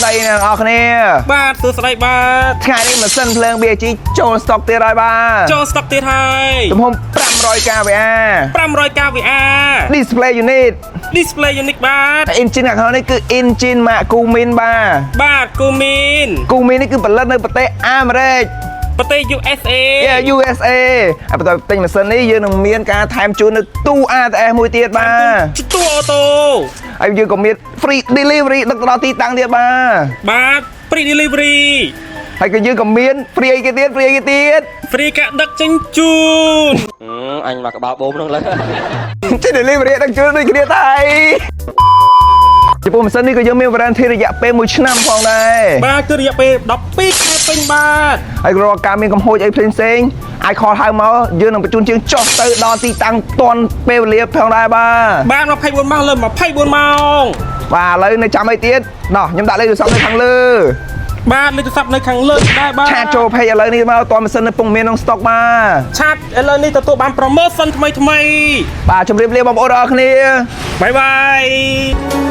ស្តីអ្នកទាំងអស់គ្នា បាទសួស្តីបាទ ថ្ងៃនេះម៉ាស៊ីនភ្លើង BG ចូលស្តុកទៀតហើយបាទ ចូលស្តុកទៀតហើយ ទំហំ500 kVA 500 kVA display unit display unit បាទ ហើយ engine ខាងក្នុងនេះគឺ engine ម៉ាក Kumin បាទ បាទគូមីន Kumin នេះគឺផលិតនៅប្រទេសអាមេរិក ប្រទេស USA Yeah, USA ហើយបន្ទាប់ពីទិញម៉ាស៊ីននេះយើងនឹងមានការថែមជូននៅទូ ATS មួយទៀតបាទ ទូអូតូ ហើយយើងក៏មាន free delivery ដឹកទៅដល់ទីតាំងទៀតបាទ បាទ free delivery ហើយក៏យើងក៏មាន free អីគេទៀត free អីគេទៀត free ការដឹកជញ្ជូន អញមកក្បាលបូមហ្នឹងលើ ចេះ delivery ដឹកជូនដូចគ្នាតែចំពោះម៉ាស៊ីននេះក៏យើងមាន warranty រយៈពេល1ឆ្នាំផងដែរ បាទគឺរយៈពេល12ខែពេញបាទ ហើយរាល់ការមានកំហុសអីផ្សេងផ្សេងៗអាច call ហៅមកយើងនឹងបញ្ជូនជាងចុះទៅដល់ទីតាំងទាន់ពេលវេលាផងដែរបាទ បាទ24ម៉ោងលើ24ម៉ោង បាទឥឡូវនៅចាំអីទៀតណោះខ្ញុំដាក់លេខទូរស័ព្ទនៅខាងលើ បាទលេខទូរស័ព្ទនៅខាងលើដែរបាទ chat ចូល page ឥឡូវនេះមកតម៉ាស៊ីននៅពងមានក្នុង stock បាទ chat ឥឡូវនេះទទួលបាន promotion ថ្មីថ្មី បាទជម្រាបលាបងប្អូនទាំងអស់គ្នា bye bye.